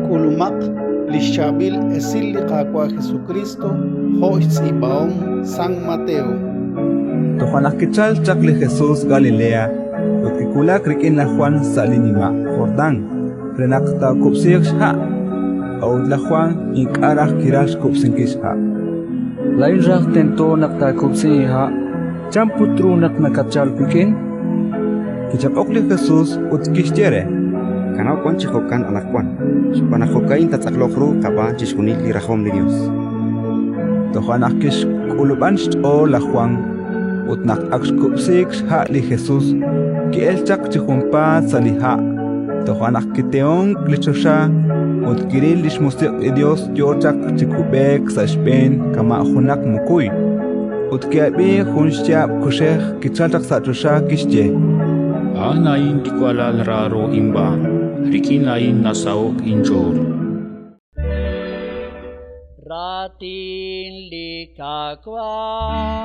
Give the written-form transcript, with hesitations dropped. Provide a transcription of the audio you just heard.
K'ulumaq li xChaab'il Esil li Qaawa' Jesukriist jo' xtz'iib'ahom San Mateo. Toja' naq kichalk chaq li Jesus Galilea ut kiwulak rik'in laj Jwan sa' li nima' Jordán re naq taakub'siiq xha'. A'ut laj Jwan ink'a' raj kiraj xkub'sinkil xha'. Laa'in raj tento naq taakub'si inha'. Chan put ru naq nakatchalk wik'in? Kichaq'ok li Jesus ut kixye re: Kanab' wan chi jo'kan anaqwan, xb'aan naq jo'ka'in taatz'aqloq ru qab'aan chixjunil li rajom li Yos. Toja' naq kixk'ulub'an xch'ool laj Jwan, ut naq ak xkub'siik xha' li Jesus, ki'elk chaq chi junpaat sa' li ha'. Toja' naq kitehonk li choxa ut kiril li xMusiq' li Yos yo chaq chi kub'eek sa' xb'een kama' junaq mukuy. Ut ki'ab'iik jun xyaab' kuxej kichalk chaq sa' choxa, kixye: A'an a'in li walal raaro inb'aan, rik'in a'in nasaho'k inch'ool. Raatin li Qaawa'.